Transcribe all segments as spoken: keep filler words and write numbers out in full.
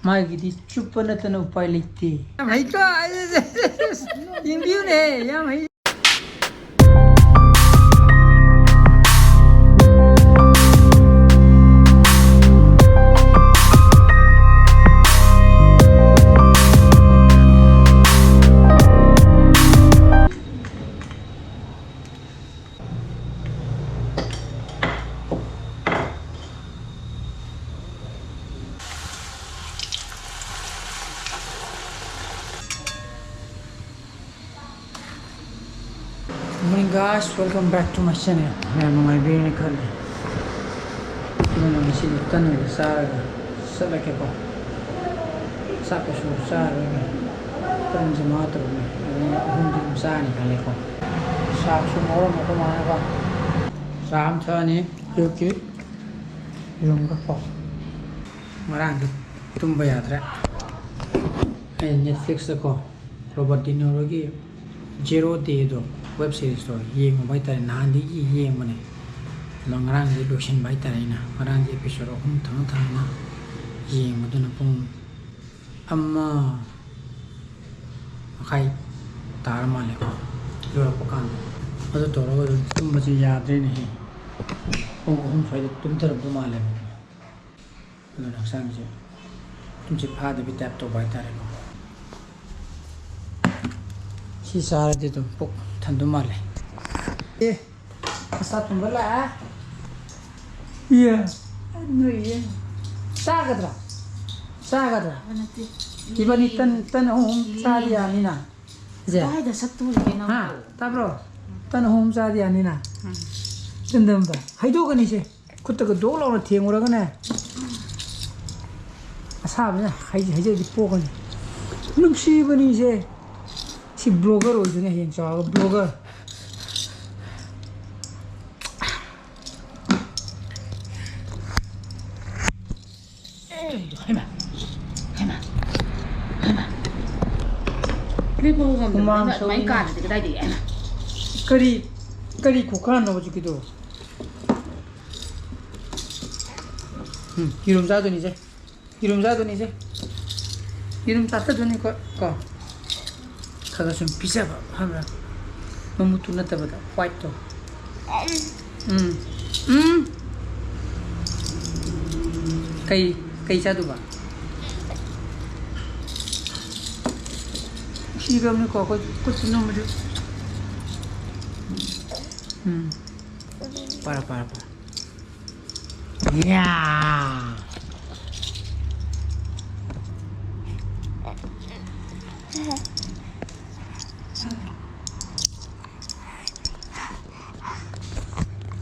ꯃꯥꯒꯤꯗꯤ ꯆꯨꯞꯄ ꯅꯠꯇꯅ ꯎꯄꯥꯏ ꯂꯩꯇꯦ꯫ ꯌꯥꯝ ꯍꯩꯀꯣ, ꯑꯩ, ꯌꯦꯡꯕꯤꯌꯨꯅꯦ, ꯌꯥꯝ ꯍꯩ꯫ Good morning guys, welcome back to my channel. ꯃꯌꯥꯝ ꯅꯨꯡꯉꯥꯏꯕꯤꯔꯦꯅ ꯈꯜꯂꯤ꯫ ꯑꯗꯨꯅ ꯉꯁꯤꯗꯤ ꯇꯟ ꯑꯣꯏꯅ ꯆꯥꯔꯒ ꯆꯠꯂꯒꯦꯀꯣ꯫ ꯆꯥꯛ ꯀꯩꯁꯨ ꯆꯥꯔꯔꯣꯏꯒꯦ꯫ ꯇꯟꯁꯦ ꯃꯉꯥ ꯇꯔꯨꯛꯅꯦ꯫ ꯑꯗꯨꯅ ꯑꯍꯨꯝꯗꯤ ꯑꯗꯨꯝ ꯆꯥꯔꯅꯤ ꯈꯜꯂꯦꯀꯣ꯫ ꯆꯥꯛꯁꯨ ꯉꯧꯔꯝꯃꯦ ꯑꯩꯈꯣꯏ ꯃꯥꯅꯀꯣ꯫ ꯆꯥ ꯑꯃ ꯊꯛꯑꯅꯤ꯫ ꯑꯌꯨꯛꯀꯤ ꯌꯦꯔꯨꯝꯒꯀꯣ꯫ ꯉꯔꯥꯡꯗꯤ ꯇꯨꯝꯕ ꯌꯥꯗ꯭ꯔꯦ꯫ ꯑꯩ Netflixꯇꯀꯣ ꯔꯣꯕꯥꯔꯠ ꯗꯤꯅꯤꯔꯣꯒꯤ Zero Dayꯗꯣ, web seriesꯇꯣ ꯌꯦꯡꯉꯨꯕ ꯍꯥꯏꯇꯥꯔꯦ꯫ ꯅꯍꯥꯟꯗꯒꯤ ꯌꯦꯡꯕꯅꯦ꯫ ꯑꯗꯣ ꯉꯔꯥꯡꯗꯤ ꯂꯣꯏꯁꯤꯟꯕ ꯍꯥꯏꯇꯥꯔꯦ꯫ ꯑꯩꯅ ꯉꯔꯥꯡꯗꯤ episode ꯑꯍꯨꯝ ꯊꯪꯅ ꯊꯪꯅꯅ ꯌꯦꯡꯕꯗꯨꯅ ꯄꯨꯡ ꯑꯃ ꯃꯈꯥꯏ ꯇꯥꯔ ꯃꯥꯜꯂꯦꯀꯣ ꯂꯣꯏꯔꯛꯄ ꯀꯥꯟꯗ꯫ ꯑꯗꯨ ꯇꯧꯔꯒ ꯑꯗꯨꯝ ꯇꯨꯝꯕꯁꯦ ꯌꯥꯗ꯭ꯔꯦꯅꯦꯍꯦ꯫ ꯄꯨꯡ ꯑꯍꯨꯝ ꯁ꯭ꯋꯥꯏꯗ ꯇꯨꯝꯊꯔꯝꯗꯧ ꯃꯥꯜꯂꯦꯕ꯫ ꯑꯗꯨꯅ ꯍꯛꯆꯥꯡꯁꯦ ꯇꯨꯝꯁꯤꯠ ꯐꯥꯗꯕꯤ type ꯇꯧꯕ ꯍꯥꯏꯇꯥꯔꯦꯀꯣ꯫ ꯁꯤ ꯆꯥꯔꯗꯤ ꯑꯗꯨꯝ ꯄꯨꯛ ꯊꯟꯗꯧ ꯃꯥꯜꯂꯦ꯫ ꯑꯦ, ꯃꯁꯥ ꯇꯨꯝꯕ ꯂꯥꯛꯑꯦ꯫ ꯏꯌꯦ꯫ ꯅꯣꯏꯌꯦ꯫ ꯆꯥꯒꯗ꯭ꯔꯥ? ꯆꯥꯒꯗ꯭ꯔꯥ? ꯅꯠꯇꯦ꯫ ꯏꯕꯥꯅꯤ ꯇꯟ, ꯇꯟ ꯑꯍꯨꯝ ꯑꯍꯨꯝ ꯆꯥꯗꯤ ꯌꯥꯅꯤꯅ꯫ ꯏꯆꯦ꯫ ꯀꯗꯥꯏꯗ ꯆꯠꯇꯣꯔꯤꯒꯦ ꯅꯪꯕꯨ? ꯍꯥ? ꯇꯥꯕ꯭ꯔꯣ? ꯇꯟ ꯑꯍꯨꯝ ꯆꯥꯗꯤ ꯌꯥꯅꯤꯅ꯫ ꯎꯝ꯫ ꯇꯟꯗꯝꯗ ꯍꯩꯗꯣꯛꯀꯅꯤꯁꯦ꯫ ꯈꯨꯠꯇꯒ ꯗꯣꯛ ꯂꯥꯎꯅ ꯊꯦꯡꯉꯨꯔꯒꯅꯦ꯫ ꯑꯁꯥꯕꯅ ꯍꯩ-, ꯍꯩꯖꯔꯗꯤ ꯄꯣꯛꯀꯅꯤ꯫ ꯅꯨꯡꯁꯤꯕꯅꯤꯁꯦ꯫ ꯁꯤ blogger ꯑꯣꯏꯗꯣꯏꯅꯦ ꯍꯌꯦꯡ ꯆꯥꯎꯔꯒ blogger꯫ ꯑꯦ, ꯍꯩꯃꯥ, ꯍꯩꯃꯥ, ꯍꯩꯃꯥ꯫ ꯂꯦꯞꯄꯣ, ꯍꯨꯃꯥꯡ ꯅꯪ ꯑꯗꯨꯃꯥꯏꯅ ꯁꯧꯋꯤꯅꯦ꯫ ꯀꯥꯟꯅꯗꯤ ꯀꯗꯥꯏꯗꯒꯤ? ꯍꯩꯃꯥ꯫ ꯀꯔꯤ, ꯀꯔꯤ ꯈꯨꯀꯥꯟꯅꯣ ꯍꯧꯖꯤꯛꯀꯤꯗꯣ? ꯎꯝ, ꯌꯦꯔꯨꯝ ꯆꯥꯗꯣꯏꯅꯤꯁꯦ꯫ ꯌꯦꯔꯨꯝ ꯆꯥꯗꯣꯏꯅꯤꯁꯦ꯫ ꯌꯦꯔꯨꯝ ꯆꯥꯊꯗꯣꯏꯅꯤꯀꯣ꯫ ꯀꯣ, ꯈꯔ ꯈꯔ ꯁꯨꯝ ꯄꯤꯖꯕ, ꯈꯪꯕ꯭ꯔꯥ? ꯃꯃꯨꯠꯇꯨ ꯅꯠꯇꯕꯗ, ꯋꯥꯏꯠꯇꯣ꯫ ꯎꯝ꯫ ꯎꯝ꯫ ꯀꯩ, ꯀꯩ ꯆꯥꯗꯨꯕ? ꯅꯨꯡꯁꯤꯈ꯭ꯔꯕꯅꯤꯀꯣ ꯑꯩꯈꯣꯏ ꯈꯨꯠꯁꯨ ꯅꯝꯕꯁꯨ꯫ ꯎꯝ꯫ ꯄꯥꯔꯣ, ꯄꯥꯔꯣ, ꯄꯥꯔꯣ꯫ ꯌꯥ꯫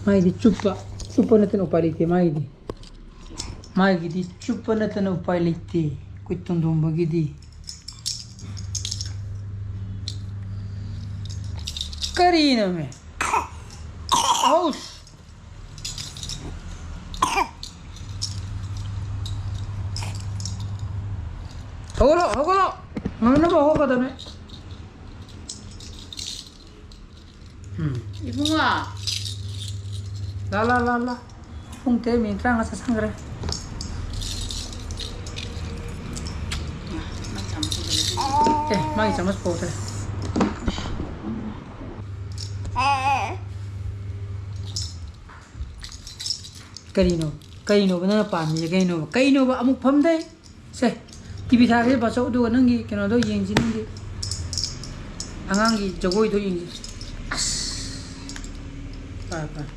ꯃꯥꯒꯤꯗꯤ ꯆꯨꯞꯄ, ꯆꯨꯞꯄ ꯅꯠꯇꯅ ꯎꯄꯥꯏ ꯂꯩꯇꯦ ꯃꯥꯒꯤꯗꯤ꯫ ꯃꯥꯒꯤꯗꯤ ꯆꯨꯞꯄ ꯅꯠꯇꯅ ꯎꯄꯥꯏ ꯂꯩꯇꯦ ꯑꯩꯈꯣꯏ ꯇꯣꯟꯗꯣꯝꯕꯒꯤꯗꯤ꯫ ꯀꯔꯤꯅꯣꯃꯦ? ꯑꯧꯁ! ꯍꯧꯒꯠꯂꯣ, ꯍꯧꯒꯠꯂꯣ! ꯉꯝꯅꯕ ꯍꯧꯒꯠꯀꯗꯕꯅꯦ꯫ ꯎꯝ꯫ ꯏꯕꯨꯡꯉꯣ꯫ ꯂꯥ, ꯂꯥ, ꯂꯥ, ꯂꯥ꯫ ꯄꯨꯡ ꯇꯔꯦꯠ ꯃꯤꯅꯤꯠ ꯇꯔꯥꯃꯉꯥ ꯆꯠꯁꯟꯈ꯭ꯔꯦ꯫ ꯃꯥꯏ ꯆꯥꯃꯁ ꯄꯨꯗ꯭ꯔꯗꯤ꯫ ꯑꯦ, ꯃꯥꯒꯤ ꯆꯥꯃꯁ ꯄꯨꯔꯛꯇ꯭ꯔꯦ꯫ ꯀꯔꯤꯅꯣ? ꯀꯔꯤꯅꯣꯕ ꯅꯪꯅ ꯄꯥꯝꯃꯤꯁꯦ? ꯀꯩꯅꯣꯕ? ꯀꯩꯅꯣꯕ? ꯑꯃꯨꯛ ꯐꯝꯗꯦ꯫ ꯁꯦ, ꯇꯤ ꯚꯤ ꯊꯥꯒꯦ ꯕꯥꯆꯧ, ꯑꯗꯨꯒ ꯅꯪꯒꯤ ꯀꯩꯅꯣꯗꯣ ꯌꯦꯡꯁꯤ, ꯅꯪꯒꯤ ꯑꯉꯥꯡꯒꯤ ꯖꯒꯣꯏꯗꯣ ꯌꯦꯡꯁꯤ꯫ ꯑꯁ! ꯐꯔꯦ, ꯐꯔꯦ꯫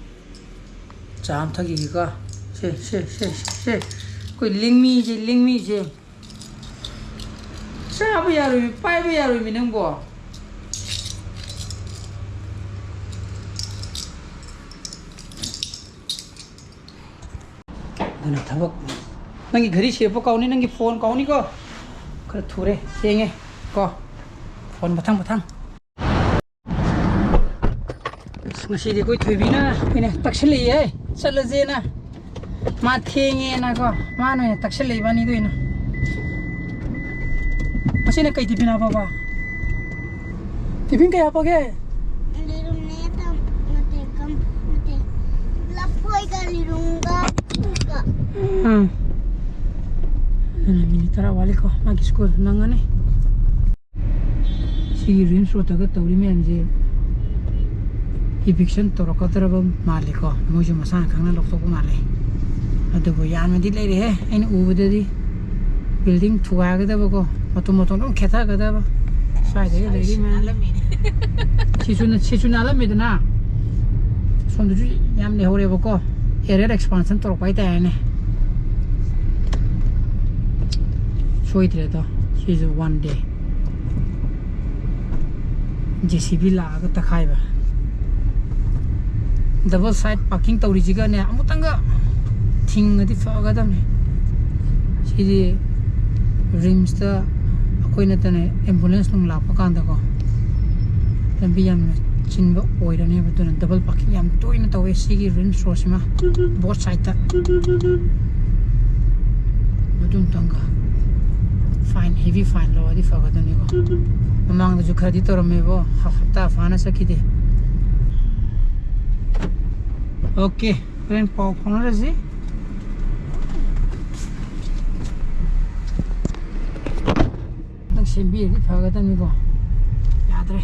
ꯆꯥ ꯑꯃ ꯊꯛꯈꯤꯒꯦꯀꯣ꯫ ꯁꯦ, ꯁꯦ, ꯁꯦ, ꯁꯦ, ꯁꯦ꯫ ꯑꯩꯈꯣꯏ ꯂꯤꯡꯃꯤꯁꯦ, ꯂꯤꯡꯃꯤꯁꯦ꯫ ꯆꯥꯕ ꯌꯥꯔꯣꯏꯃꯤ, ꯄꯥꯏꯕ ꯌꯥꯔꯣꯏꯃꯤ ꯅꯪꯕꯣ꯫ ꯑꯗꯨꯅ ꯊꯕꯛ꯫ ꯅꯪꯒꯤ ꯘꯔꯤ ꯁꯦꯞꯄ ꯀꯥꯎꯅꯤ, ꯅꯪꯒꯤ ꯐꯣꯟ ꯀꯥꯎꯅꯤꯀꯣ꯫ ꯈꯔ ꯊꯨꯔꯦ, ꯊꯦꯡꯉꯦ ꯀꯣ꯫ ꯐꯣꯟ ꯃꯊꯪ ꯃꯊꯪ꯫ ꯑꯁ, ꯉꯁꯤꯗꯤ ꯑꯩꯈꯣꯏ ꯊꯣꯏꯕꯤꯅ ꯑꯩꯅ ꯇꯛꯁꯤꯜꯂꯛꯏꯍꯦ, ꯆꯠꯂꯁꯦꯅ꯫ ꯃꯥ ꯊꯦꯡꯉꯦꯅꯀꯣ, ꯃꯥꯅ ꯑꯣꯏꯅ ꯇꯛꯁꯤꯜꯂꯛꯏꯕ ꯑꯅꯤꯗꯣ ꯑꯣꯏꯅ꯫ ꯃꯁꯤꯅ ꯀꯩ ꯇꯤꯐꯤꯟ ꯍꯥꯞꯄꯕ? ꯇꯤꯐꯤꯟ ꯀꯩ ꯍꯥꯞꯄꯒꯦ? ꯌꯦꯔꯨꯝꯅꯦ, ꯇꯝ-, ꯅꯠꯇꯦ, ꯀꯝ-, ꯅꯠꯇꯦ꯫ ꯂꯐꯣꯏꯒ ꯌꯦꯔꯨꯝꯒ ꯑꯗꯨꯒ꯫ ꯎꯝ꯫ ꯑꯗꯨꯅ ꯃꯤꯅꯤꯠ ꯇꯔꯥ ꯋꯥꯠꯂꯤꯀꯣ, ꯃꯥꯒꯤ ꯁ꯭ꯀꯨꯜ ꯅꯪꯉꯅꯤ꯫ ꯁꯤꯒꯤ ꯔꯤꯝꯁ ꯔꯣꯗꯇꯒ ꯇꯧꯔꯤ ꯃꯌꯥꯝꯁꯦ ꯏꯚꯤꯛꯁꯟ ꯇꯧꯔꯛꯀꯗ꯭ꯔꯕ ꯃꯥꯜꯂꯤꯀꯣ, ꯃꯣꯏꯁꯨ ꯃꯁꯥꯅ ꯈꯪꯅ ꯂꯧꯊꯣꯛꯄ ꯃꯥꯜꯂꯦ꯫ ꯑꯗꯨꯕꯨ ꯌꯥꯝꯅꯗꯤ ꯂꯩꯔꯦꯍꯦ, ꯑꯩꯅ ꯎꯕꯗꯗꯤ꯫ ꯕꯤꯜꯗꯤꯡ ꯊꯨꯒꯥꯏꯒꯗꯕꯀꯣ, ꯃꯇꯣꯟ ꯃꯇꯣꯟ ꯂꯣꯏ ꯈꯦꯠꯊꯒꯗꯕ꯫ ꯁ꯭ꯋꯥꯏꯗꯒꯤ ꯂꯩꯔꯤ ꯃꯌꯥꯝ꯫ ꯁꯤꯁꯨ ꯅ-, ꯁꯤꯁꯨ ꯅꯥꯜꯂꯝꯃꯦꯗꯅ꯫ ꯁꯣꯝꯗꯁꯨ ꯌꯥꯝ ꯂꯩꯍꯧꯔꯦꯕꯀꯣ꯫ ꯑꯦꯔꯤꯌꯥ ꯑꯦꯛꯁꯄꯥꯟꯁꯟ ꯇꯧꯔꯛꯄ ꯍꯥꯏꯇꯥꯔꯦꯅꯦ꯫ ꯁꯣꯏꯗ꯭ꯔꯦꯗꯣ꯫ ꯁꯤꯁꯨ one day. J C B ꯂꯥꯛꯑꯒ ꯇꯛꯈꯥꯏꯕ꯫ ꯗꯕꯜ ꯁꯥꯏꯠ ꯄꯥꯔꯀꯤꯡ ꯇꯧꯔꯤꯁꯤꯒꯅꯦ, ꯑꯃꯨꯛꯇꯪꯒ ꯊꯤꯡꯉꯗꯤ ꯐꯒꯗꯕꯅꯤ꯫ ꯁꯤꯗꯤ ꯔꯤꯝꯁꯇ ꯑꯩꯈꯣꯏ ꯅꯠꯇꯅ ꯑꯦꯝꯕꯨꯂꯦꯟꯁ ꯅꯨꯡ ꯂꯥꯛꯄ ꯀꯥꯟꯗꯀꯣ, ꯂꯝꯕꯤ ꯌꯥꯝꯅ ꯆꯤꯟꯕ ꯑꯣꯏꯔꯅꯦꯕ꯫ ꯑꯗꯨꯅ ꯗꯕꯜ ꯄꯥꯔꯀꯤꯡ ꯌꯥꯝ ꯇꯣꯏꯅ ꯇꯧꯋꯦ ꯁꯤꯒꯤ ꯔꯤꯝꯁ ꯔꯣꯗꯁꯤꯃ, ꯕꯣꯠ ꯁꯥꯏꯠꯇ꯫ ꯑꯗꯨꯝꯇꯪꯒ ꯐꯥꯏꯟ, ꯍꯦꯚꯤ ꯐꯥꯏꯟ ꯂꯧꯔꯗꯤ ꯐꯒꯗꯕꯅꯤꯀꯣ꯫ ꯃꯃꯥꯡꯗꯁꯨ ꯈꯔꯗꯤ ꯇꯧꯔꯝꯃꯦꯕꯣ, ꯍꯞꯇꯥ ꯐꯥꯅ ꯆꯠꯈꯤꯗꯦ꯫ ꯑꯣꯀꯦ, ꯍꯣꯔꯦꯟ ꯄꯥꯎ ꯐꯥꯎꯅꯔꯁꯤ꯫ ꯅꯪ ꯁꯦꯝꯕꯤꯔꯗꯤ ꯐꯒꯗꯕꯅꯤꯀꯣ꯫ ꯌꯥꯗ꯭ꯔꯦ꯫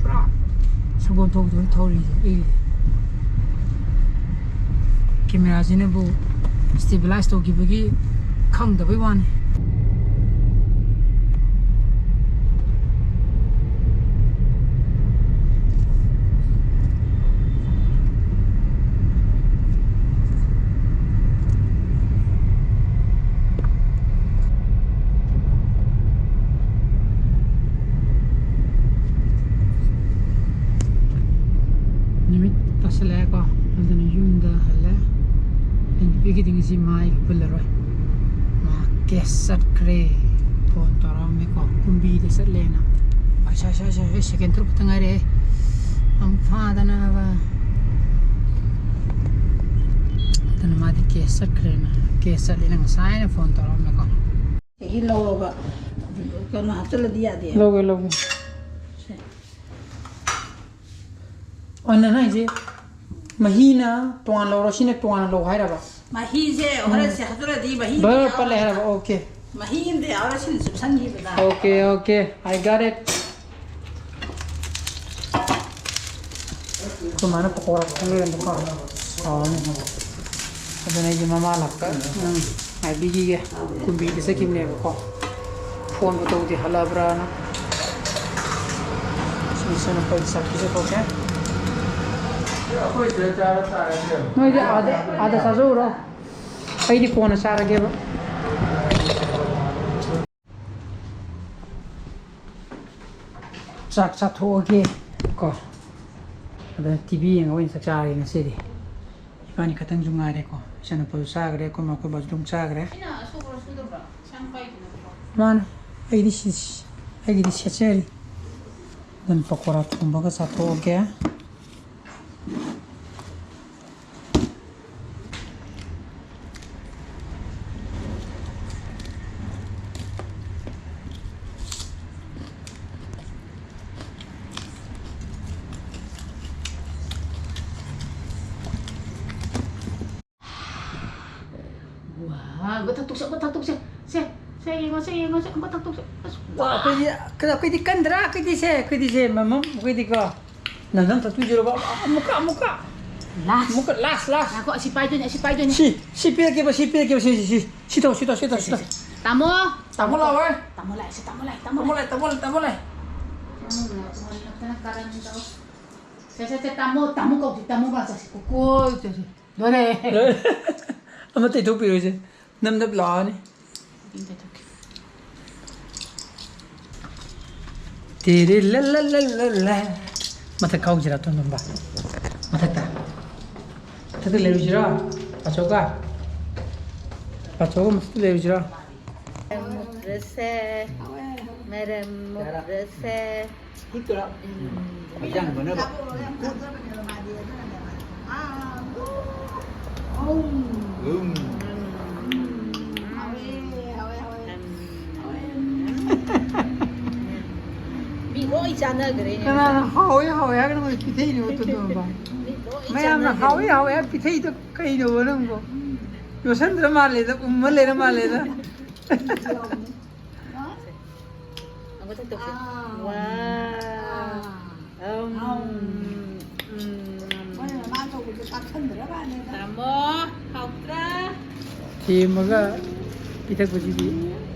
ꯄꯨꯔꯥ ꯁꯒꯣꯜ ꯊꯧꯕꯗꯧꯅ ꯊꯧꯔꯤꯁꯦ ꯑꯩꯒꯤꯁꯦ꯫ ꯀꯦꯃꯦꯔꯥꯁꯤꯅꯕꯨ ꯁ꯭ꯇꯦꯕꯤꯂꯥꯏꯁ ꯇꯧꯈꯤꯕꯒꯤ ꯈꯪꯗꯕꯩ ꯋꯥꯅꯤ꯫ ꯅꯨꯃꯤꯠ ꯇꯥꯁꯜꯂꯛꯑꯦꯀꯣ, ꯑꯗꯨꯅ ꯌꯨꯝꯗ ꯍꯜꯂꯦ꯫ ꯑꯩ ꯅꯨꯄꯤꯒꯤꯗꯤ ꯉꯁꯤ ꯃꯥꯏꯒ ꯄꯨꯜꯂꯔꯣꯏ, ꯃꯥ ꯀꯦꯁ ꯆꯠꯈ꯭ꯔꯦ꯫ ꯐꯣꯟ ꯇꯧꯔꯛꯑꯝꯃꯦꯀꯣ, ꯀꯨꯝꯕꯤꯗ ꯆꯠꯂꯦꯅ꯫ ꯑꯁ, ꯑꯁ, ꯑꯁ, ꯑꯁ, ꯁꯦꯀꯦꯟ ꯇꯔꯨꯛ ꯈꯛꯇ ꯉꯥꯏꯔꯦ꯫ ꯑꯃꯨꯛ ꯐꯥꯗꯅꯕ꯫ ꯑꯗꯨꯅ ꯃꯥꯗꯤ ꯀꯦꯁ ꯆꯠꯈ꯭ꯔꯦꯅ, ꯀꯦꯁ ꯆꯠꯂꯦꯅ ꯉꯁꯥꯏꯅ ꯐꯣꯟ ꯇꯧꯔꯛꯑꯝꯃꯦꯀꯣ꯫ ꯁꯤꯒꯤ ꯂꯧꯔꯒ ꯀꯩꯅꯣ ꯍꯥꯞꯆꯤꯜꯂꯗꯤ ꯌꯥꯗꯦ꯫ ꯂꯧꯒꯦ, ꯂꯧꯒꯦ꯫ ꯁꯦ꯫ ꯑꯣ, ꯅꯅꯥꯏꯁꯦ꯫ ꯃꯍꯤꯅ ꯇꯣꯉꯥꯟ ꯂꯧꯔꯣ, ꯁꯤꯅ ꯇꯣꯉꯥꯟꯅ ꯂꯧ ꯍꯥꯏꯔꯕ? ꯃꯍꯤꯁꯦ ꯍꯣꯔꯦꯟꯁꯦ ꯍꯥꯞꯆꯜꯂꯗꯤ ꯃꯍꯤ ꯑꯃ ꯕꯔ ꯄꯠꯂꯦ ꯌꯥꯎꯔ-, ꯍꯥꯏꯔꯕ? ꯑꯣꯀꯦ꯫ ꯃꯍꯤ ꯑꯃꯗ ꯌꯥꯎꯔ ꯁꯤꯅ ꯆꯨꯞꯁꯟꯈꯤꯕꯗ꯫ Okay, okay, I got it. ꯑꯩꯈꯣꯏ ꯃꯥꯅ ꯄꯀꯧꯔꯥ ꯈꯪ ꯂꯩꯔꯝꯕꯀꯣ꯫ ꯍꯥꯎꯔꯅꯤ꯫ ꯑꯗꯨꯅ ꯑꯩꯁꯦ ꯃꯃꯥ ꯂꯥꯛꯇ, ꯎꯝ, ꯉꯥꯏꯕꯤꯈꯤꯒꯦ꯫ ꯀꯨꯝꯕꯤꯗ ꯆꯠꯈꯤꯕꯅꯦꯕꯀꯣ꯫ ꯐꯣꯟꯕꯨ ꯇꯧꯗꯦ, ꯍꯜꯂꯛꯑꯕ꯭ꯔꯥꯅ꯫ ꯁꯤ ꯏꯆꯟꯅꯨꯄꯥꯒꯤ ꯆꯥꯛ ꯄꯤꯖꯊꯣꯛꯀꯦ꯫ ꯑꯩꯈꯣꯏ ꯁꯤꯗ ꯆꯥꯔ ꯆꯥꯔꯒꯦ꯫ ꯅꯣꯏꯗꯤ ꯑꯥꯗ, ꯑꯥꯗ ꯆꯥꯖꯧꯔꯣ꯫ ꯑꯩꯗꯤ ꯀꯣꯟꯅ ꯆꯥꯔꯒꯦꯕ꯫ ꯆꯥꯛ ꯆꯥꯊꯣꯛꯑꯒꯦ ꯀꯣ꯫ ꯑꯗꯨꯅ ꯇꯤ ꯚꯤ ꯌꯦꯡꯉꯒ ꯑꯣꯏꯅ ꯆꯥꯛ ꯆꯥꯔꯒꯦ ꯉꯁꯤꯗꯤ꯫ ꯏꯕꯥꯅꯤ ꯈꯛꯇꯪꯁꯨ ꯉꯥꯏꯔꯦꯀꯣ꯫ ꯏꯆꯟꯅꯨꯄꯥꯁꯨ ꯆꯥꯈ꯭ꯔꯦ, ꯑꯩꯈꯣꯏ ꯃꯥ ꯑꯩꯈꯣꯏ ꯕꯥꯁꯨ ꯑꯗꯨꯝ ꯆꯥꯈ꯭ꯔꯦ꯫ ꯑꯩꯅ ꯑꯁꯣꯛꯄ꯭ꯔꯣ ꯁꯨꯗꯕ꯭ꯔꯣ? ꯁꯝ ꯄꯥꯏꯗꯅꯕꯀꯣ꯫ ꯃꯥꯅꯦ꯫ ꯑꯩꯗꯤ ꯁꯤ-, ꯑꯩꯒꯤꯗꯤ ꯁꯦꯠꯆꯔꯤ꯫ ꯑꯗꯨꯅ ꯄꯀꯣꯔꯥ ꯊꯣꯡꯕꯒ ꯆꯥꯊꯣꯛꯑꯒꯦ꯫ ꯋꯥ, ꯑꯃ ꯊꯛꯇꯣꯛꯁꯦ, ꯑꯃ ꯊꯛꯇꯣꯛꯁꯦ꯫ ꯁꯦ, ꯁꯦ, ꯌꯦꯡꯉꯣ, ꯁꯦ, ꯌꯦꯡꯉꯣ, ꯁꯦ, ꯑꯃ ꯊꯛꯇꯣꯛꯁꯦ꯫ ꯑꯁ, ꯋꯥ꯫ ꯑꯩꯈꯣꯏꯗꯤ, ꯑꯩꯈꯣꯏꯗꯤ ꯀꯟꯗ꯭ꯔꯥ? ꯑꯩꯈꯣꯏꯗꯤ ꯁꯦ, ꯑꯩꯈꯣꯏꯗꯤ ꯁꯦ, ꯃꯃꯝ, ꯑꯩꯈꯣꯏꯗꯤꯀꯣ꯫ ꯅꯪ, ꯅꯪ ꯊꯛꯇꯣꯏꯁꯤꯔꯣꯕ? ꯑꯃꯨꯛꯀ, ꯑꯃꯨꯛꯀ꯫ ꯂꯥꯁ꯫ ꯑꯃꯨꯛꯀ, ꯂꯥꯁ, ꯂꯥꯁ꯫ ꯉꯥꯏꯈꯣ, ꯑꯁꯤ ꯄꯥꯏꯗꯣꯏꯅꯦ, ꯑꯁꯤ ꯄꯥꯏꯗꯣꯏꯅꯦ꯫ ꯁꯤ, ꯁꯤ ꯄꯤꯔꯛꯀꯦꯕ, ꯁꯤ ꯄꯤꯔꯛꯀꯦꯕ, ꯁꯤ, ꯁꯤ, ꯁꯤ꯫ ꯁꯤ ꯇꯧ, ꯁꯤ ꯇꯧ, ꯁꯤ ꯇꯧ, ꯁꯤ ꯇꯧ꯫ ꯇꯥꯃꯣ꯫ ꯇꯥꯃꯣ ꯂꯥꯛꯑꯣꯍꯦ꯫ ꯇꯥꯃꯣ ꯂꯥꯛꯑꯦ, ꯁꯤ ꯇꯥꯃꯣ ꯂꯥꯛꯑꯦ, ꯇꯥꯃꯣ ꯇꯥꯃꯣ ꯂꯥꯛꯑꯦ꯫ ꯂꯥꯛꯑꯦ, ꯇꯥꯃꯣ ꯂꯥꯛꯑꯦ, ꯇꯥꯃꯣ ꯂꯥꯛꯑꯦ꯫ ꯅꯪꯅ ꯀꯣꯟ ꯈꯛꯇꯅ ꯀꯔꯟ ꯇꯧ꯫ ꯁꯦ, ꯁꯦ, ꯁꯦ, ꯇꯥꯃꯣ, ꯇꯥꯃꯣ ꯀꯧꯁꯤ, ꯇꯥꯃꯣ ꯃꯥ ꯆꯠꯁꯤ, ꯀꯣ, ꯀꯣꯏ ꯆꯠꯁꯤ꯫ ꯂꯣꯏꯔꯦ꯫ ꯑꯃ ꯇꯩꯊꯣꯛꯄꯤꯔꯣꯏꯁꯦ꯫ ꯅꯞ ꯅꯞ ꯂꯥꯎꯔꯅꯤ꯫ ꯏꯪ ꯇꯩꯊꯣꯛꯀꯦ꯫ ꯇꯦꯔꯦ ꯂ ꯂ ꯂ ꯂ ꯂ꯫ ꯃꯊꯛ ꯀꯥꯎꯁꯤꯔꯥ, ꯇꯣꯟꯗꯣꯟꯕ? ꯃꯊꯛꯇ꯫ ꯃꯊꯛꯇ ꯂꯩꯔꯨꯁꯤꯔꯣ? ꯄꯥꯆꯧꯒ? ꯄꯥꯆꯧꯒ ꯃꯊꯛꯇ ꯂꯩꯔꯨꯁꯤꯔꯣ? ꯃꯔꯝ ꯃꯨꯛꯔꯁꯦ꯫ ꯃꯔꯝ ꯃꯨꯛꯔꯁꯦ꯫ ꯍꯤꯛꯇꯔꯥ? ꯎꯝ꯫ ꯃꯩꯖꯥꯡ ꯃꯅꯕ꯫ ꯎꯝ꯫ ꯃꯤ ꯂꯣꯏ ꯆꯥꯟꯅꯈ꯭ꯔꯦꯅꯦ꯫ ꯀꯅꯥꯅ ꯍꯥꯎꯋꯦ, ꯍꯥꯎꯋꯦ ꯍꯥꯏꯔꯒꯅ ꯃꯣꯏ ꯄꯤꯊꯛꯏꯅꯦ, ꯇꯣꯟꯗꯣꯟꯕ꯫ ꯃꯤ ꯂꯣꯏ ꯃꯌꯥꯝꯅ ꯍꯥꯎꯏ ꯍꯥꯎꯏ ꯍꯥꯏ ꯄꯤꯊꯩꯗꯣ ꯀꯩꯅꯣꯕ ꯅꯪꯕꯣ? ꯌꯣꯠꯁꯟꯗ꯭ꯔ ꯃꯥꯜꯂꯦꯗ, ꯎꯝꯃ ꯂꯩꯔ ꯃꯥꯜꯂꯦꯗ꯫ ꯑꯃꯨꯛ ꯊꯛꯇꯣꯛꯀꯦ꯫ ꯑꯥ꯫ ꯋꯥ꯫ ꯑꯥ꯫ ꯑꯝ꯫ ꯑꯝ꯫ ꯎꯝ꯫ ꯃꯣꯏꯅ ꯃꯃꯥ ꯀꯧꯕꯗꯣ ꯇꯥꯛꯁꯟꯗ꯭ꯔ ꯃꯥꯜꯂꯦꯗ꯫ ꯇꯥꯃꯣ, ꯍꯥꯎꯇ꯭ꯔꯥ? ꯊꯦꯝꯃꯒ ꯄꯤꯊꯛꯄꯁꯤꯗꯤ꯫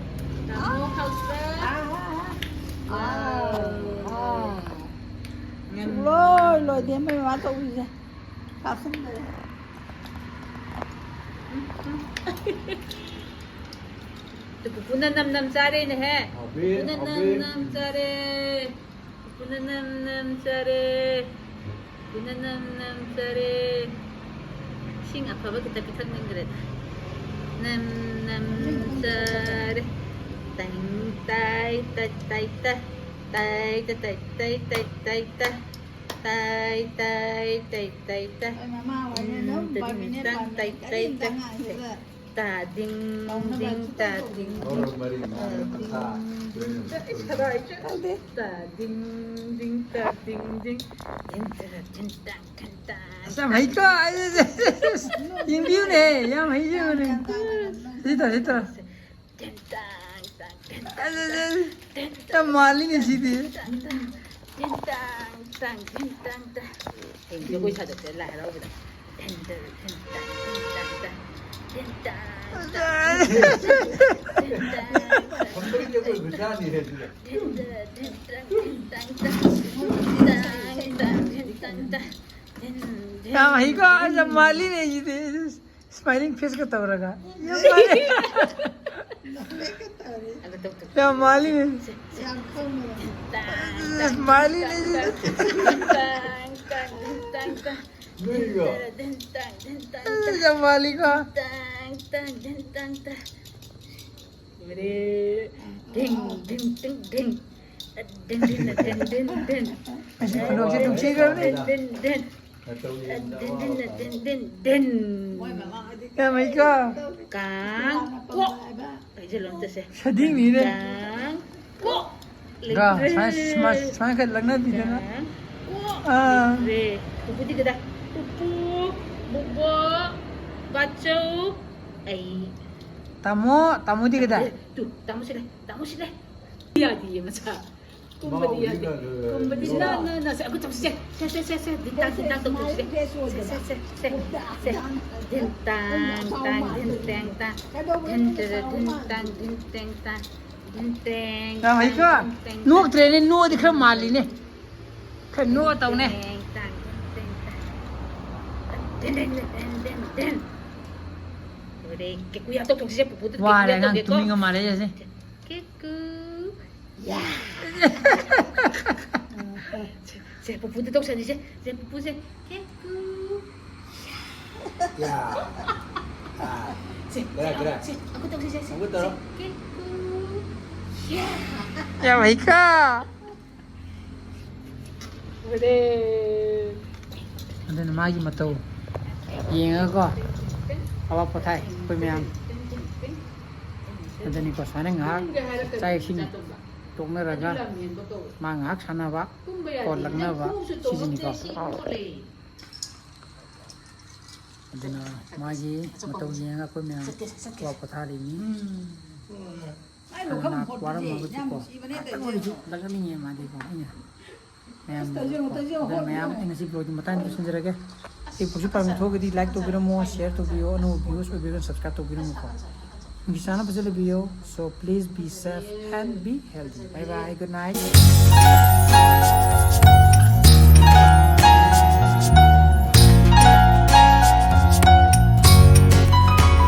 ꯇꯥꯃꯣ, ꯍꯥꯎꯇ꯭ꯔꯥ? ꯑꯥ꯫ ꯋꯥꯎ꯫ ꯑꯥ꯫ ꯉꯝ꯫ ꯁꯨꯡꯂꯣꯏ ꯂꯣꯏꯗꯦ ꯃꯣꯏ ꯃꯃꯥ ꯀꯧꯕꯁꯦ꯫ ꯇꯥꯛꯁꯟꯗ꯭ꯔꯦ꯫ ꯇꯨ ꯄꯨꯄꯨꯅ ꯅꯝ ꯅꯝ ꯆꯥꯔꯦꯅꯦꯍꯦ꯫ ꯍꯥꯎꯕꯤ, ꯄꯨꯄꯨꯅ ꯅꯝ ꯍꯥꯎꯕꯤ꯫ ꯅꯝ ꯆꯥꯔꯦ꯫ ꯄꯨꯄꯨꯅ ꯅꯝ ꯅꯝ ꯆꯥꯔꯦ꯫ ꯄꯨꯄꯨꯅ ꯅꯝ ꯅꯝ ꯆꯥꯔꯦ꯫ ꯏꯁꯤꯡ ꯑꯐꯕ ꯈꯤꯇ ꯄꯤꯊꯛꯅꯤꯡꯈ꯭ꯔꯦꯗ꯫ ꯅꯝ ꯅꯝ ꯆꯥꯔꯦ꯫ ꯇꯥꯏ ꯇꯥꯏ ꯇꯥꯏ ꯇꯥꯏ ꯇꯥꯏ꯫ ꯇꯥꯏ ꯇꯥꯏ ꯇꯥꯏ ꯇꯥꯏ ꯇꯥꯏ ꯇꯥꯏ꯫ ꯇꯥꯏ, ꯇꯥꯏ, ꯇꯥꯏ, ꯇꯥꯏ, ꯇꯥꯏ꯫ ꯍꯣꯏ, ꯃꯃꯥ ꯍꯣꯏꯅ ꯎꯝ, ꯑꯗꯨꯝ ꯇꯥꯏ, ꯄꯥꯔꯃꯤꯅꯦꯟ ꯇꯥꯏ, ꯄꯥꯔꯃꯤꯅꯦꯟ ꯇꯥꯏ, ꯀꯔꯤꯝꯇ ꯇꯥꯏ꯫ ꯉꯥꯡꯉꯛꯑꯣꯏꯕ꯫ ꯇꯥ, ꯗꯤꯡ, ꯇꯧꯅꯕ ꯗꯤꯡ, ꯁꯨꯡꯇꯧ ꯇꯥ, ꯗꯤꯡ, ꯇꯧꯗꯦ꯫ ꯗꯤꯡ꯫ ꯃꯔꯣꯟ ꯃꯔꯤ ꯃꯉꯥ ꯇꯪꯈꯥꯏ꯫ ꯇꯧꯗꯦ꯫ ꯇꯥ, ꯗꯤꯡ, ꯗꯤꯡ, ꯇꯥ, ꯗꯤꯡ, ꯗꯤꯡ꯫ ꯗꯤꯡ, ꯇꯥ, ꯗꯤꯡ, ꯇꯥ, ꯗꯤꯡ, ꯇꯥ꯫ ꯑꯁ, ꯌꯥꯝ ꯍꯩꯀꯣ꯫ ꯌꯦꯡꯕꯤꯌꯨꯅꯦ, ꯌꯥꯝ ꯍꯩꯖꯕꯅꯦ꯫ ꯁꯤ ꯇꯧ, ꯁꯤ ꯇꯧ꯫ ꯇꯦꯟ ꯇꯥꯡ ꯇꯥꯡ ꯇꯦꯟ ꯇꯥꯡ ꯑꯁ, ꯑꯁ, ꯑꯁ꯫ ꯇꯥꯡ ꯇꯦꯟ ꯇꯥꯡ ꯌꯥꯝ ꯃꯥꯜꯂꯤꯅꯦ ꯁꯤꯗꯤ꯫ ꯇꯦꯟ ꯇꯥꯡ ꯇꯦꯟ ꯇꯥꯡ ꯇꯦꯟ ꯇꯥꯡ ꯇꯥꯡ꯫ ꯍꯌꯦꯡ ꯖꯒꯣꯏ ꯁꯥꯗꯣꯛꯁꯦ ꯂꯥꯏ ꯍꯔꯥꯎꯕꯗ꯫ ꯇꯦꯟ ꯇꯥꯡ ꯇꯦꯟ ꯇꯥꯡ ꯇꯦꯟ ꯇꯥꯡ ꯇꯦꯟ ꯇꯥꯡ ꯇꯦꯟ ꯇꯥꯡ ꯇꯦꯟ ꯇꯥꯡ ꯇꯦꯟ ꯇꯥꯡ ꯇꯦꯟ ꯇꯥꯡ꯫ ꯈꯝꯕꯒꯤ ꯖꯒꯣꯏ ꯈꯨꯁꯥꯅꯤ ꯍꯦ ꯁꯤꯗꯤ꯫ ꯇꯦꯟ ꯇꯥꯡ ꯇꯦꯟ ꯇꯥꯡ ꯇꯦꯟ ꯇꯥꯡ ꯇꯦꯟ ꯇꯥꯡ꯫ ꯌꯥꯝ ꯍꯩꯀꯣ, ꯑꯁ, ꯌꯥꯝ ꯃꯥꯜꯂꯤꯅꯦ ꯁꯤꯗꯤ꯫ Smiling face ꯀ ꯇꯧꯔꯒ꯫ ꯌꯥꯝ ꯃꯥꯜꯂꯤ꯫ ꯌꯥꯝ ꯃꯥꯜꯂꯤꯅꯦ꯫ ꯌꯥꯝ ꯈꯪꯕꯗꯣ꯫ Smiling ꯅꯦ ꯁꯤꯗꯤ꯫ ꯅꯣꯏꯒ꯫ ꯌꯥꯝ ꯃꯥꯜꯂꯤꯀꯣ꯫ ꯂꯣꯏꯔꯦ꯫ ꯙꯤꯡ, ꯙꯤꯡ, ꯙꯤꯡ, ꯙꯤꯡ꯫ ꯙꯤꯡ, ꯙꯤꯡ, ꯙꯤꯡ, ꯙꯤꯡ, ꯙꯤꯡ꯫ ꯉꯁꯤ ꯈꯨꯅꯣꯛꯁꯦ ꯅꯨꯡꯁꯤꯈ꯭ꯔꯕꯅꯦ꯫ ꯙꯤꯡ, ꯙꯤꯡ, ꯙꯤꯡ꯫ ꯙꯤꯡ, ꯙꯤꯡ, ꯙꯤꯡ, ꯙꯤꯡ, ꯙꯤꯡ꯫ ꯌꯥꯝ ꯍꯩꯀꯣ꯫ ꯀꯥꯡ ꯀꯣꯛ꯫ ꯍꯩꯖꯜꯂꯣ ꯑꯝꯇꯁꯦ꯫ ꯁꯗꯤꯡꯅꯤꯅꯦ꯫ ꯀꯥꯡ ꯀꯣꯛ꯫ ꯒ, ꯂꯩꯈ꯭ꯔꯦ꯫ ꯁꯨꯃꯥꯏ-, ꯁꯨꯃꯥꯏ-, ꯁꯨꯃꯥꯏꯅ ꯈꯔ ꯂꯛꯅꯕꯤꯗꯅ꯫ ꯀꯥꯡ ꯀꯣꯛ꯫ ꯑꯥ꯫ ꯂꯩꯈ꯭ꯔꯦ꯫ ꯄꯨꯄꯨꯗꯤ ꯀꯗꯥꯏ? ꯄꯨꯄꯨ꯫ ꯕꯣꯕꯣꯛ, ꯕꯥꯆꯧ, ꯑꯩ꯫ ꯇꯥꯃꯣ, ꯇꯥꯃꯣꯗꯤ ꯀꯗꯥꯏ? ꯑꯦ, ꯇꯨ, ꯇꯥꯃꯣꯁꯤ ꯂꯩ, ꯇꯥꯃꯣꯁꯤ ꯂꯩ꯫ ꯌꯥꯗꯤꯌꯦ ꯃꯆꯥ꯫ ꯀꯨꯝꯕꯗꯤ ꯌꯥꯗꯦ꯫ ꯀꯨꯝꯕꯗꯤ ꯅ, ꯅ, ꯅ, ꯁꯦ, ꯑꯩꯈꯣꯏ ꯇꯧꯁꯤꯁꯦ꯫ ꯁꯦ, ꯁꯦ, ꯁꯦ, ꯁꯦ, ꯗꯤꯟ ꯇꯥꯡ, ꯗꯤꯟ ꯇꯥꯡ ꯇꯧꯁꯤꯁꯦ꯫ ꯁꯦ, ꯁꯦ, ꯁꯦ, ꯁꯦ, ꯁꯦ꯫ ꯗꯤꯟ ꯇꯥꯡ, ꯇꯥꯡ, ꯗꯤꯟ ꯇꯦꯡ ꯇꯥꯡ꯫ ꯗꯤꯟ ꯇꯔ, ꯗꯤꯟ ꯇꯥꯡ, ꯗꯤꯟ ꯇꯦꯡ ꯇꯥꯡ꯫ ꯗꯤꯟ ꯇꯦꯡ ꯌꯥꯝ ꯍꯩꯀꯣ? ꯇꯥꯡ, ꯗꯤꯟ ꯇꯦꯡ ꯇꯥꯡ꯫ ꯅꯣꯛꯇ꯭ꯔꯦꯅꯦ, ꯅꯣꯛꯑꯗꯤ ꯈꯔ ꯃꯥꯜꯂꯤꯅꯦ꯫ ꯈꯔ ꯅꯣꯛꯑ ꯇꯧꯅꯦ꯫ ꯇꯦꯡ ꯇꯥꯡ, ꯗꯤꯟ ꯇꯦꯡ ꯇꯥꯡ꯫ ꯗꯤꯟ, ꯗꯤꯟ, ꯗꯤꯟ, ꯗꯤꯟ, ꯗꯤꯟ, ꯗꯤꯟ꯫ ꯂꯣꯏꯔꯦ꯫ ꯀꯦꯀꯨ ꯌꯥ ꯇꯧꯊꯣꯛꯁꯤꯁꯦ, ꯄꯨꯄꯨꯗ ꯀꯦꯀꯨ ꯋꯥꯔꯦ, ꯌꯥ ꯑꯉꯥꯡ ꯇꯧꯒꯦꯀꯣ꯫ ꯇꯨꯝꯅꯤꯡꯉ ꯃꯥꯜꯂꯦ ꯑꯩꯁꯦ꯫ ꯀꯦꯀꯨ꯫ ꯌꯥ꯫ ꯁꯦ, ꯁꯦ, ꯄꯨꯄꯨꯗ ꯇꯧꯁꯟꯁꯤꯁꯦ꯫ ꯁꯦ, ꯄꯨꯄꯨꯁꯦ꯫ ꯀꯦꯀꯨ꯫ ꯌꯥ꯫ ꯑꯥ꯫ ꯁꯦ, ꯀꯔꯥꯏ, ꯁꯦ, ꯀꯔꯥꯏ? ꯁꯦ, ꯑꯃꯨꯛꯀ ꯇꯧꯁꯤꯁꯦ, ꯁꯦ, ꯑꯃꯨꯛꯀ ꯇꯧꯔꯣ꯫ ꯁꯦ, ꯀꯦꯀꯨ꯫ ꯌꯥ꯫ ꯌꯥꯝ ꯍꯩꯀꯣ꯫ ꯂꯣꯏꯔꯦ꯫ ꯑꯗꯨꯅ ꯃꯥꯒꯤ ꯃꯇꯧ ꯌꯦꯡꯉꯒꯀꯣ ꯑꯋꯥ ꯄꯣꯊꯥꯏ ꯑꯩꯈꯣꯏ ꯃꯌꯥꯝ꯫ ꯑꯗꯨꯅꯤꯀꯣ, ꯁꯨꯃꯥꯏꯅ ꯉꯥꯏꯍꯥꯛ ꯆꯥꯛ ꯏꯁꯤꯡ ꯇꯣꯛꯅꯔꯒ ꯃꯥ ꯉꯥꯏꯍꯥꯛ ꯁꯥꯟꯅꯕ, ꯀꯣꯟ ꯂꯛꯅꯕ, ꯁꯤꯁꯤꯅꯤꯀꯣ꯫ ꯑꯗꯨꯅ ꯃꯥꯒꯤ ꯃꯇꯧ ꯌꯦꯡꯉꯒ ꯑꯩꯈꯣꯏ ꯃꯌꯥꯝ ꯑꯋꯥ ꯄꯣꯊꯥꯔꯤꯅꯤ꯫ ꯑꯩ ꯋꯥꯈꯜ ꯑꯗꯨꯅ ꯃꯣꯠꯄꯁꯦ ꯋꯥꯔꯝꯃꯒꯁꯨ ꯌꯥꯝ ꯀꯣ, ꯅꯨꯡꯁꯤꯕꯅꯦ, ꯉꯥꯛꯇꯪ ꯇꯧꯖꯩ꯫ ꯑꯣꯏꯔꯁꯨ ꯂꯛꯅꯅꯤꯡꯉꯦ ꯃꯥꯗꯤꯀꯣ꯫ ꯑꯩꯅ ꯃꯌꯥꯝ ꯑꯁ, ꯇꯧꯖꯩ, ꯇꯧꯖꯩ, ꯑꯗꯨꯅ ꯃꯌꯥꯝ, ꯍꯣꯠꯅꯕ꯫ ꯑꯩ ꯉꯁꯤ ꯕ꯭ꯂꯣꯒꯤ ꯃꯇꯥꯡꯗ ꯂꯣꯏꯁꯤꯟꯖꯔꯒꯦ꯫ ꯑꯩ ꯄꯨꯛꯁꯨ ꯄꯥꯝꯃꯤ ꯊꯣꯛꯑꯒꯗꯤ ꯂꯥꯏꯛ ꯇꯧꯕꯤꯔꯝꯃꯣ, ꯁꯤꯌꯔ ꯇꯧꯕꯤꯌꯣ, ꯑꯅꯧꯕ ꯚ꯭ꯌꯨꯁ ꯑꯣꯏꯕꯤꯔꯒꯅ ꯁꯕꯁꯀ꯭ꯔꯥꯏꯕ ꯇꯧꯕꯤꯔꯝꯃꯣꯀꯣ꯫ ꯅꯨꯡꯁꯤ ꯆꯥꯟꯅ ꯐꯖꯅ ꯂꯩꯕꯤꯌꯣ꯫ So please be safe and be healthy. Bye bye, good night.